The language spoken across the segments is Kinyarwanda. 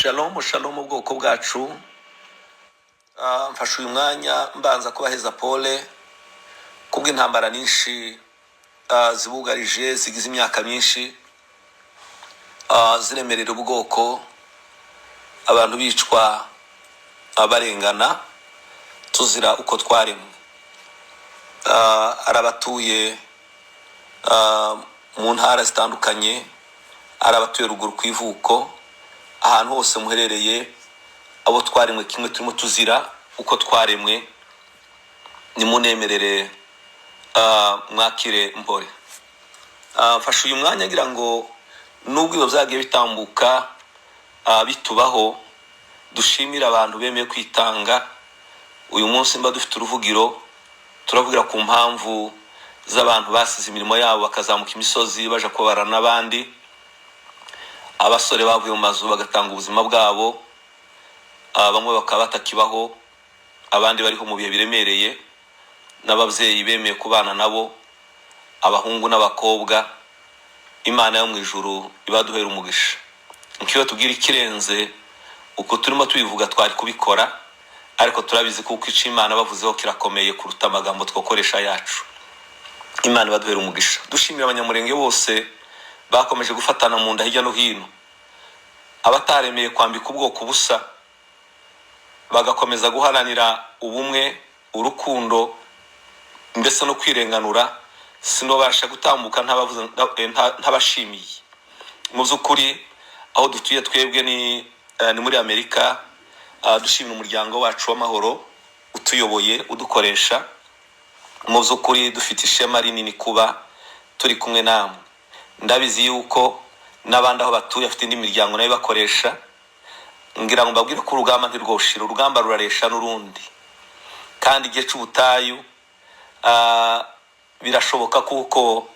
Shalom shalom, ubwoko bwacu. Mfashe uyu mwanya mbanza kubaheza pole kubw'intambara nyinshi zibugarije, zigize imyaka myinshi, ziremerera ubwoko, abantu bicwa, barengana, tuzira uko twaremwe. Ari abatuye mu ntara zitandukanye, ari abatuye ruguru ku ivuko, ahantu hose muherereye, abo twaremwe kimwe turimo tuzira uko twaremwe, nimunemerere mwakire mpore. Mfashe uyu mwanya ngira ngo nubwo ibyo byagiye bitambuka, bitubaho, dushimire abantu bemeye kwitanga. Uyu munsi mba dufite uruvugiro, turavugira ku mpamvu z'abantu basize imirimo yabo bakazamuka imisozi baja kubara n'abandi, abasore bavuye mu mazu bagatanga ubuzima bwabo, bamwe bakaba batakibaho, abandi bariho mu bihe biremereye, n'ababyeyi bemeye kubana nabo, abahungu n'abakobwa. Imana yo mu ijuru ibaduhera umugisha. Nkiyo tubwira ikirenze uko turimo tubivuga twari kubikora, ariko turabizi kuko ico Imana bavuzeho kirakomeye kuruta amagambo twakoresha yacu. Imana ibaduhera umugisha. Dushimira Abanyamurenge bose bakomeje gufatana mu nda hirya no hino, abataremeye kwambika ubwoko ubusa, bagakomeza guharanira ubumwe, urukundo, ndetse no kwirenganura. Sinobasha gutambuka ntabavuze, ntabashimiye. Mu by'ukuri aho dutuye twebwe ni muri Amerika. Dushimira umuryango wacu w'amahoro utuyoboye, udukoresha. Mu by'ukuri dufite ishema rinini kuba turi kumwe namwe. Ndabizi yuko n'abandi aho batuye bafite indi miryango nayo ibakoresha. Ngira ngo mbabwire ko urugamba ntirwoshira, urugamba ruraresha n'urundi, kandi igihe cy'ubutayu birashoboka kuko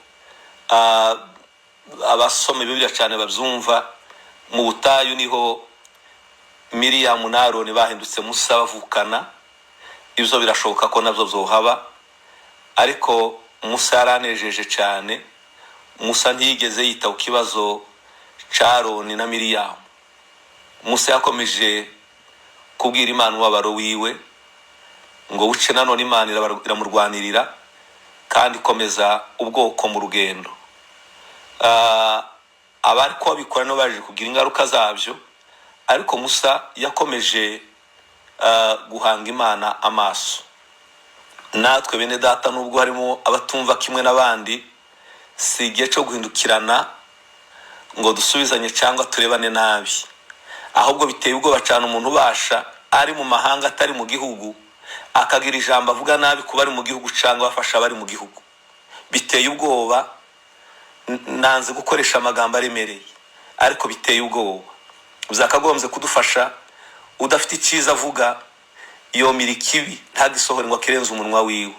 abasoma Bibiliya cyane babyumva. Mu butayu niho Miriyamu na Aroni bahindutse Musa bavukana. Ibyo birashoboka ko nabyo byohaba, ariko Musa yaranejeje cyane. Musa ntiyigeze yita ku kibazo cya Aroni na Miriyamu. Musa yakomeje kubwira Imana umubabaro wiwe ngo buce. Nanone Imana iramurwanirira kandi ikomeza ubwoko mu rugendo. Abari kubabikora nibo baje kugira ingaruka zabyo, ariko Musa yakomeje guhanga Imana amaso. Natwe bene data, nubwo harimo abatumva kimwe n'abandi, si igihe cyo guhindukirana ngo dusubizanye cyangwa turebane nabi. Ahubwo biteye ubwoba cyane umuntu ubasha ari mu mahanga, atari mu gihugu, akagira ijambo avuga nabi ku bari mu gihugu cyangwa abafasha abari mu gihugu. Biteye ubwoba. Nanze gukoresha amagambo aremereye, ariko biteye ubwoba. Byakagombye kudufasha, udafite icyiza avuga yomira ikibi, ntagisohore ngo akirenze umunwa wiwe.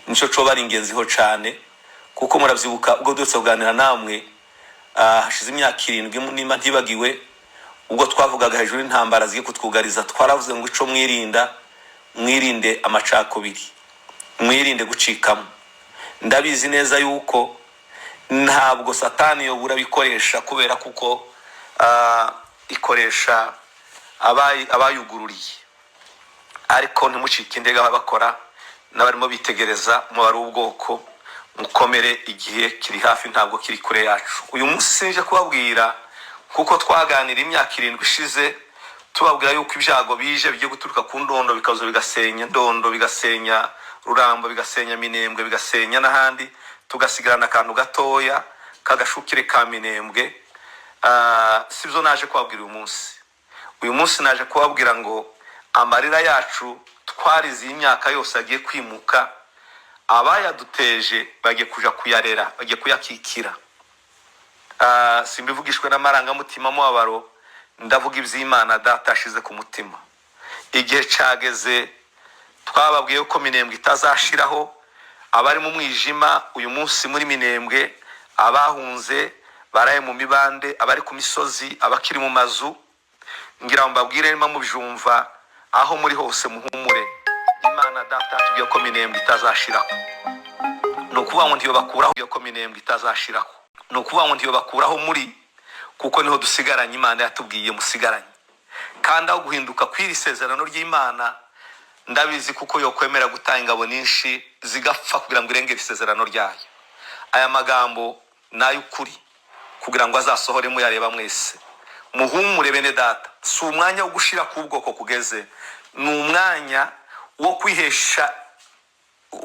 Nicyo coba ari ingenziho cyane, kuko murabyibuka ubwo duherutse kuganira namwe, hashize imyaka 7 nimba ntibagiwe, ubwo twavugaga hejuru y'intambara zigiye kutwugariza, twaravuze ngo ico mwirinda, mwirinde amacakubiri, mwirinde gucikamo. Ndabizi neza yuko ntabwo Satani yobura bikoresha, kubera kuko ikoresha abayugururiye, ariko ntimucike intege. Ababakora n'abarimo bitegereza umubare w'ubwoko, mukomere, igihe kiri hafi, ntabwo kiri kure yacu. Uyu munsi sinje kubabwira kuko twaganira imyaka 7 ishize, tubabwira yuko ibyago bije bigiye guturuka ku Ndondo, bikaza bigasenya Ndondo, bigasenya Rurambo, bigasenya Minembwe, bigasenya n'ahandi, tugasigarana akantu gatoya k'agashukire ka Minembwe. Sibyo naje kubabwira uyu munsi. Uyu munsi naje kubabwira ngo amarira yacu twarize iyi myaka yose agiye kwimuka. Abayaduteje bagiye kuja kuyarera, bagiye kuyakikira. Simbivugishwe n'amarangamutima mubabaro, ndavuga iby'Imana Data yashize ku mutima. Igihe cageze. Twababwiye ko Minembwe itazashiraho. Abari mu mwijima uyu munsi muri Minembwe, abahunze baraye mu mibande, abari ku misozi, abakiri mu mazu, ngira ngo mbabwire niba mubyumva aho muri hose, muhumure. Imana Data yatubwiye ko Minembwe itazashiraho. Ni ukuvuga ngo ntiyobakuraho ko Minembwe itazashiraho. Ni ukuvuga ngo ntiyobakuraho muri, kuko niho dusigaranye. Imana yatubwiye musigaranye. Kandi aho guhinduka kw'iri sezerano ry'Imana, ndabizi kuko yokwemera gutanga ingabo nyinshi zigapfa kugira ngo irengere isezerano ryayo. Aya magambo ni ay'ukuri kugira ngo azasohore muyareba mwese. Muhumure bene data, si umwanya wo gushira k'ubwoko kugeze, ni umwanya wo kwihesha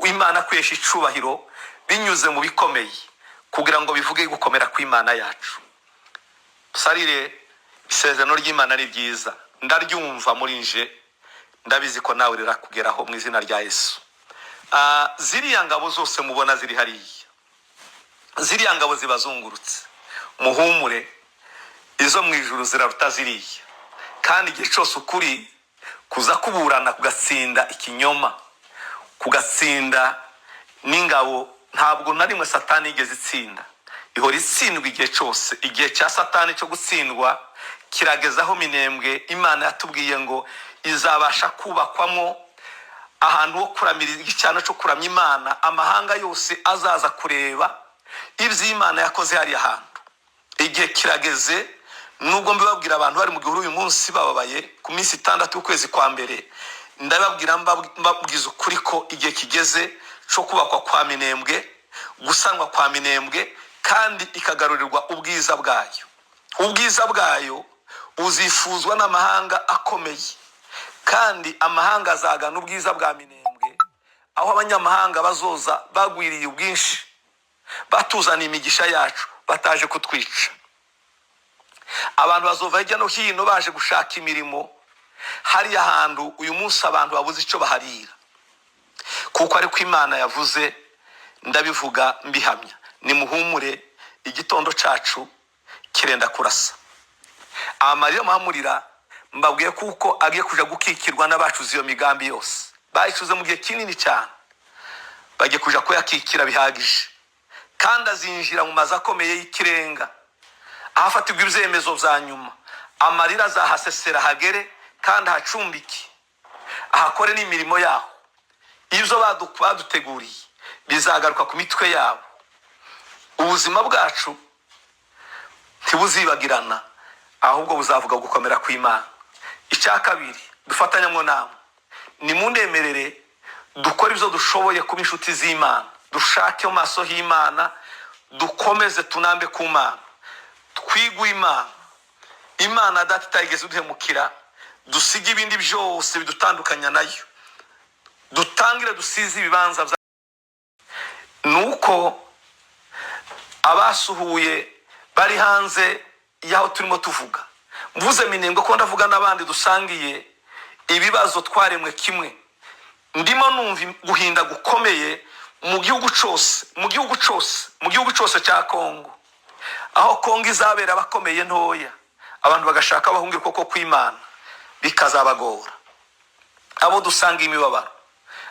Imana, kwihesha icubahiro binyuze mu bikomeye, kugira ngo bivuge gukomera kw'Imana yacu. Sarire, isezerano ry'Imana ni ryiza, ndaryumva muri nje, ndabizi ko nawe rirakugeraho mu izina rya Yesu. Ziriya ngabo zose mubona ziri hariya, ziriya ngabo zibazungurutse, muhumure, izo mu ijuru ziraruta ziriya. Kandi igihe cyose ukuri kuza kuburana kugatsinda ikinyoma, kugatsinda n'ingabo, ntabwo na rimwe Satani yigeze itsinda, ihora itsindwa igihe cyose. Igihe cya Satani cyo gutsindwa kirageze, aho Minembwe Imana yatubwiye ngo izabasha kubakwamo ahantu ho kuramira, igicaniro cyo kuramya Imana, amahanga yose azaza kureba iby'Imana yakoze hariya hantu. Igihe kirageze, nubwo mbibabwira abantu bari mu gihuru uyu munsi bababaye, ku minsi 6 y'ukwezi kwa mbere, ndababwira mbabwiza ukuri ko igihe kigeze cyo kubakwa kwa Minembwe, gusanwa kwa Minembwe, kandi ikagarurirwa ubwiza bwayo. Ubwiza bwayo buzifuzwa n'amahanga akomeye, kandi amahanga azagana ubwiza bwa Minembwe, aho abanyamahanga bazoza bagwiriye ubwinshi, batuzaniye imigisha yacu, bataje kutwica. Abantu bazova hirya no hino baje gushaka imirimo hariya hantu uyu munsi abantu babuze icyo baharira, kuko ariko Imana yavuze. Ndabivuga mbihamya, nimuhumure, igitondo cacu kirenda kurasa. Amarira muhamurira, mbabwiye kuko agiye kuja gukikirwa n'abacuze iyo migambi yose, bayicuze mu gihe kinini cyane, bagiye kuja kuyakikira bihagije. Kandi azinjira mu mazu akomeye y'ikirenga, ahafatirwa ibyemezo bya nyuma. Amarira azahasesera hagere, kandi ahacumbike, ahakore n'imirimo yaho. Ibyo baduteguriye bizagaruka ku mitwe yabo. Ubuzima bwacu ntibuzibagirana, ahubwo buzavuga gukomera kw'Imana. Icya kabiri dufatanyamo namwe, nimundemerere dukore ibyo dushoboye kuba inshuti z'Imana, dushake mu maso h'Imana, dukomeze tunambe ku Mana, twigwe Imana, Imana data itayigeze duhemukira, dusige ibindi byose bidutandukanya nayo, dutangire dusize ibibanza bya nuko abasuhuye bari hanze y'aho turimo tuvuga. Mvuze Minembwe ko ndavuga n'abandi dusangiye ibibazo, twaremwe kimwe. Ndimo numva guhinda gukomeye mu gihugu cyose, mu gihugu cyose, mu gihugu cyose cya Kongo, aho Kongo izabera abakomeye ntoya, abantu bagashaka bahungira ukuboko kw'Imana bikazabagora. Abo dusanga imibabaro,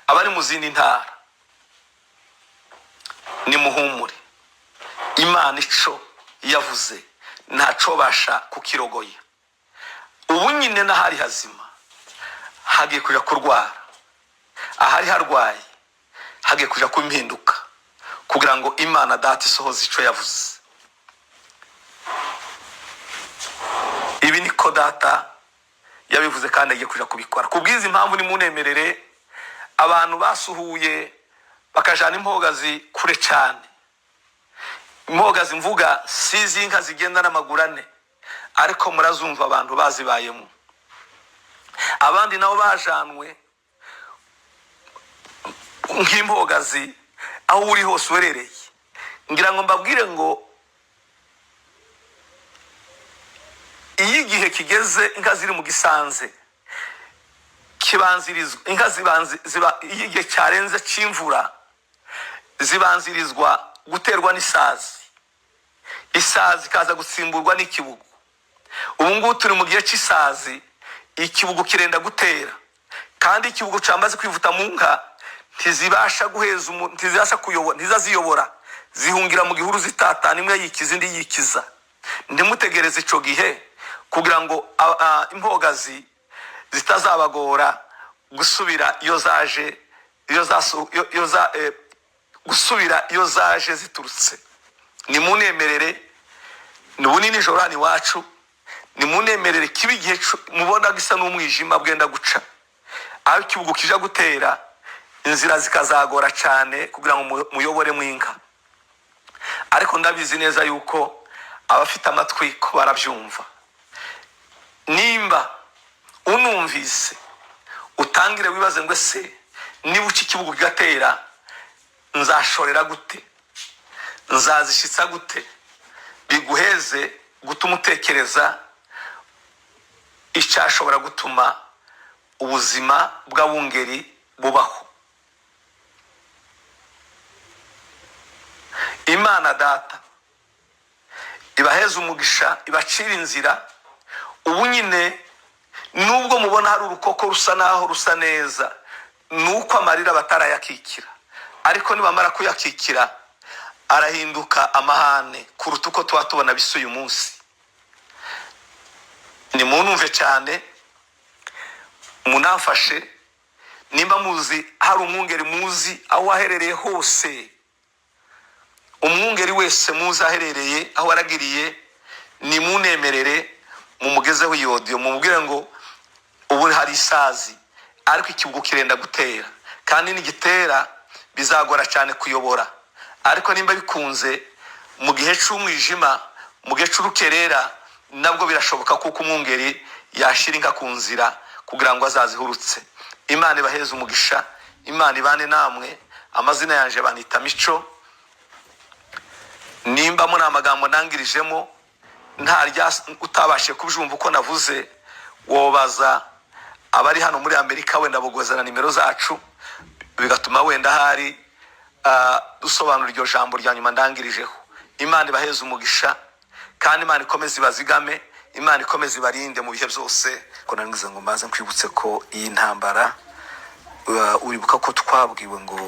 abari mu zindi ntara, nimuhumure, Imana ico yavuze ntaco basha kukirogoya. Ubu nyine n'ahari hazima hagiye kuja kurwara, ahari harwaye hagiye kuja kuba impinduka, kugira ngo Imana data isohoze ico yavuze. Ibi niko data yabivuze, kandi agiye kuja kubikora. Kubw'izi mpamvu, nimunemerere abantu basuhuye bakajana impogazi kure cyane. Impogazi mvuga si iz'inka zigenda n'amaguru ane, ariko murazumva abantu bazibayemo. Abandi nabo bajanwe nk'impogazi aho uri hose uherereye. Ngira ngo mbabwire ngo iyo igihe kigeze, inka ziri mu gisanze kibanzirizwa, inka zibanzi ziba, iyo igihe cyarenze cy'imvura, zibanzirizwa guterwa n'isazi, isazi ikaza gusimburwa n'ikibugu. Ubu ngubu turi mu gihe cy'isazi, ikibugu kirenda gutera, kandi ikibugu cyamaze kwivuta mu nka ntizibasha guheza ntizibasha kuyobora, ntizaziyobora, zihungira mu gihuru zitatana, imwe yikiza indi yikiza. Ntimutegereze ico gihe kugira ngo impogazi zitazabagora gusubira iyo zaje, iyo zasu, iyo, iyo za, gusubira iyo zaje ziturutse. Nimunemerere, ni ubu ni nijoro hano iwacu, Nimunemerere kibe igihe mubona gisa n'umwijima bwenda guca, aho ikibugu kija gutera, inzira zikazagora cyane kugira ngo muyoboremo inka. Ariko ndabizi neza yuko abafite amatwi ko barabyumva. Nimba unumvise, utangire wibaze ngo: ese niba uca ikibugu kigatera, nzashorera gute? Nzazishitsa gute? Biguheze gutuma utekereza icyashobora gutuma ubuzima bw'abungeri bubaho. Imana Data ibaheze umugisha, ibacira inzira. Ubu nyine nubwo mubona hari urukoko rusa naho rusa neza, ni uko amarira batarayakikira, ariko nibamara kuyakikira arahinduka amahane kuruta uko tuba tubona bisa uyu munsi. Nimunumve cyane, munamfashe. Nimba muzi hari umwungeri muzi aho aherereye hose, umwungeri wese muzi aherereye aho waragiriye, nimunemerere mumugezeho iyo audio, mumubwire ngo ubu hari isazi, ariko ikibugu kirenda gutera, kandi nigitera bizagora cyane kuyobora. Ariko nimba bikunze mu gihe cy'umwijima, mu gihe cy'urukerera, nabwo birashoboka kuko umwungeri yashira inka ku nzira kugira ngo azazihurutse. Imana ibaheze umugisha, Imana ibane namwe. Amazina yanje banita Mico. Nimba muri amagambo nangirijemo nta rya utabashije kubyumva uko navuze, wobaza abari hano muri Amerika, wenda bugozana nimero zacu, bigatuma wenda hari dusobanura iryo jambo rya nyuma ndangirijeho. Imana ibaheze umugisha, kandi Imana ikomeze ibazigame, Imana ikomeze ibarinde mu bihe byose. Ko narangiza ngo mbanze nkwibutse ko iyi ntambara, uribuka ko twabwiwe ngo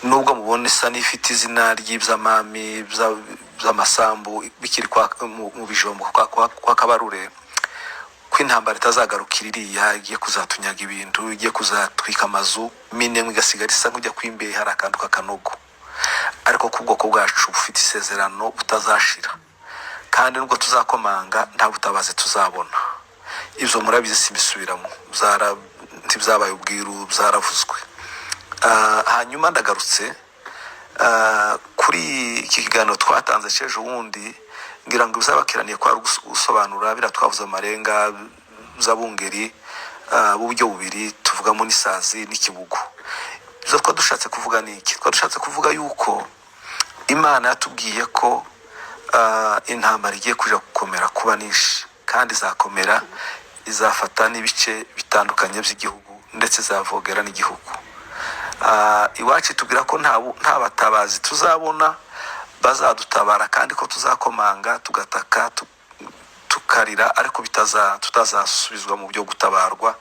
nubwo mubona isa n'ifite izina ry'iby'amami by'amasambu bikiri mu bijombo kwa Kabarure, ko intambara itazagarukira iriya, igiye kuzatunyaga ibintu, igiye kuzatwika amazu, Minembwe igasigara isa nk'ujya kwimbehe hari akantu k'akanogo, ariko ko ubwoko bwacu bufite isezerano butazashira, kandi nubwo tuzakomanga nta butabazi tuzabona. Ibyo murabizi, simbisubiramo, ntibyabaye ubwiru, byaravuzwe. Hanyuma ndagarutse kuri iki kiganiro twatanze cy'ejo bundi, ngira ngo bizabakiraniye kwa gusobanura biriya twavuze, amarenga z'abungeri b'uburyo bubiri tuvugamo n'isazi n'ikibugu. Ibyo twa dushatse kuvuga ni iki? Twa dushatse kuvuga yuko Imana yatubwiye ko intambara igiye kuja gukomera kuba nyinshi, kandi izakomera, izafata n'ibice bitandukanye by'igihugu, ndetse izavogera n'igihugu. Iwacu itubwira ko nta batabazi tuzabona bazadutabara, kandi ko tuzakomanga, tugataka, tukarira, ariko tutazasubizwa mu byo gutabarwa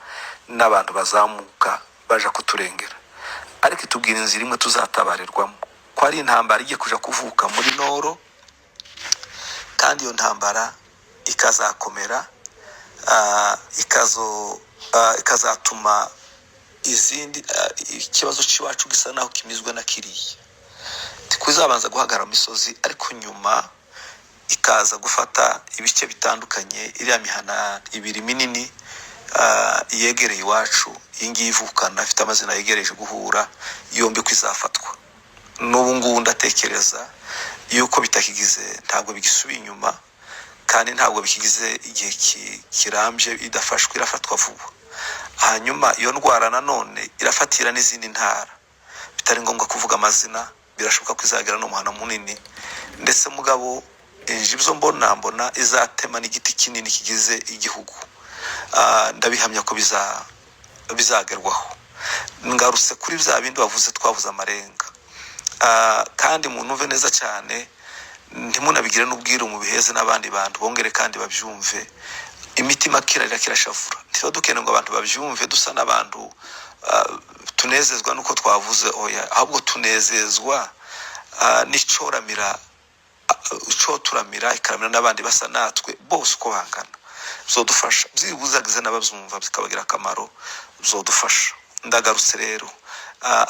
n'abantu bazamuka baja kuturengera. Ariko itubwira inzira imwe tuzatabarirwamo, ko ari intambara igiye kuja kuvuka muri noro, kandi iyo ntambara ikazakomera, ikazatuma izindi, ikibazo cy'iwacu gisa naho kimizwe na kiriya tikuzabanza guhagarara mu misozi, ariko nyuma ikaza gufata ibice bitandukanye, iriya mihana ibiri minini yegereye iwacu, iyi ngiyi ivukana ifite amazina yegereje guhura yombi, ko izafatwa. N'ubu ngubu ndatekereza yuko bitakigize, ntabwo bigisubiye inyuma, kandi ntabwo bikigize igihe kirambye idafashwe, irafatwa vuba. Hanyuma iyo ndwara nanone irafatira n'izindi ntara bitari ngombwa kuvuga amazina, birashoboka ko izagera no muhana munini. Ndetse mugabo inji ibyo mbona izatema n'igiti kinini kigize igihugu. Ndabihamya ko bizagerwaho. Ngarutse kuri bya bindi wavuze, twavuze amarenga. Kandi munumve neza cyane, ntimunabigire n'ubwiru, mu biheze n'abandi bantu bongere kandi babyumve. Imitima kirarira, kirashavura. Ntiba dukeneye ngo abantu babyumve dusa n'abantu tunezezwa nuko twavuze, oya, ahubwo tunezezwa n'icoramira, icoturamira ikaramira n'abandi basa natwe bose uko bangana. Bizodufasha byibuze agize n'ababyumva bikabagira akamaro, bizodufasha. Ndagarutse rero,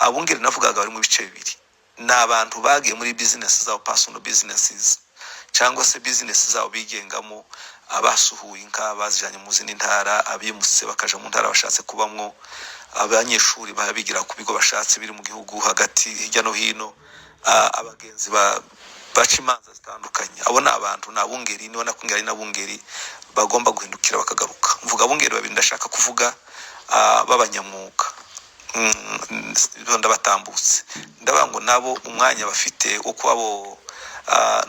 abungeri navugaga bari mu bice bibiri. Ni abantu bagiye muri business zabo, personal businesses, cyangwa se business zabo bigengamo. Abasuhuye inka bazijanye mu zindi ntara, abimutse bakaja mu ntara bashatse kubamwo, abanyeshuri bigira ku bigo bashatse biri mu gihugu hagati hirya no hino, abagenzi baca imanza zitandukanye. Abo ni abantu, ni abungeri, niba nakubwira ari n'abungeri bagomba guhindukira bakagaruka. Mvuga abungeri babiri ndashaka kuvuga b'abanyamwuga. Ndabatambutse, ndavuga ngo nabo umwanya bafite wo kuba bo,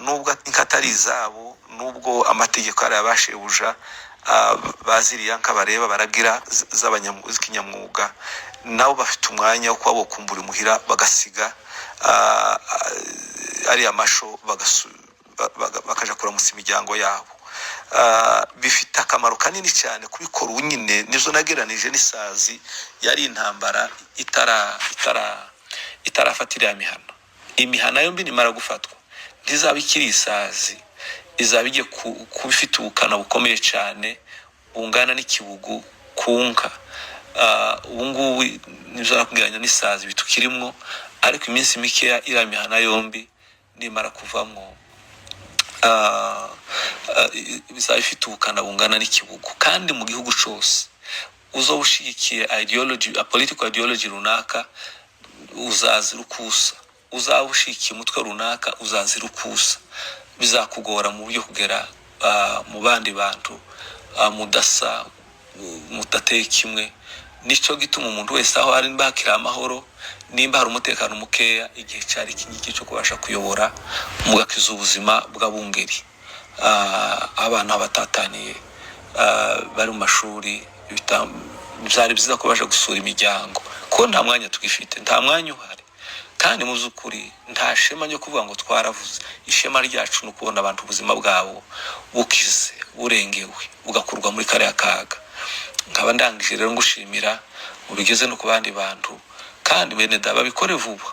nubwo inka atari izabo, nubwo amategeko ari abashebuja, baziriya nka bareba baragira z'ikinyamwuga, nabo bafite umwanya wo kuba bokumbura imuhira, bagasiga ariya masho, bakaja kuramutsa imiryango yabo. Bifite akamaro kanini cyane kubikora ubu nyine. Nizo nageranije n'isazi yari intambara itarafata iriya mihana. Imihana yombi nimara gufatwa ntizaba ikiri isazi, izaba igiye kuba ifite ubukana bukomeye cyane bungana n'ikibugu ku nka. Ubu ngubu nibyo nakubwiranye n'isazi bitukirimwo, ariko iminsi mikeya iriya mihana yombi nimara kuvamwo, bizaba bifite ubukana bungana n'ikibugu. Kandi mu gihugu cyose uzoba ushigikiye ideology, a political ideology runaka, uzazira ukusa. Uzaba ushigikiye umutwe runaka, uzazira ukusa. Bizakugora mu buryo kugera mu bandi bantu mudasa, mudateye kimwe. Nicyo gituma umuntu wese aho ari, nimba hakiri amahoro, nimba hari umutekano mukeya, igihe cyari iki ngiki cyo kubasha kuyobora mugakiza ubuzima bw'abungeri. Abana batataniye, bari mu mashuri, byari byiza kubasha gusura imiryango, kuko nta mwanya tugifite, nta mwanya uhari. Kandi mu by'ukuri nta shema ryo kuvuga ngo twaravuze. Ishema ryacu ni ukubona abantu ubuzima bwabo bukize, burengewe, bugakurwa muri kariya kaga. Nkaba ndangije rero ngushimira, ubigeze no ku bandi bantu, kandi bene da babikore vuba.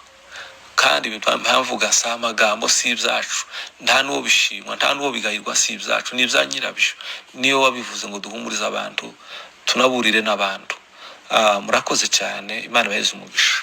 Kandi mpamvuga si amagambo, si ibyacu, nta n'uwo bishimwa, nta n'uwo bigayirwa, si ibyacu, ni ibya nyirabyo. Niyo wabivuze ngo duhumurize abantu, tunaburire n'abantu. Murakoze cyane, Imana ibahereze umugisha.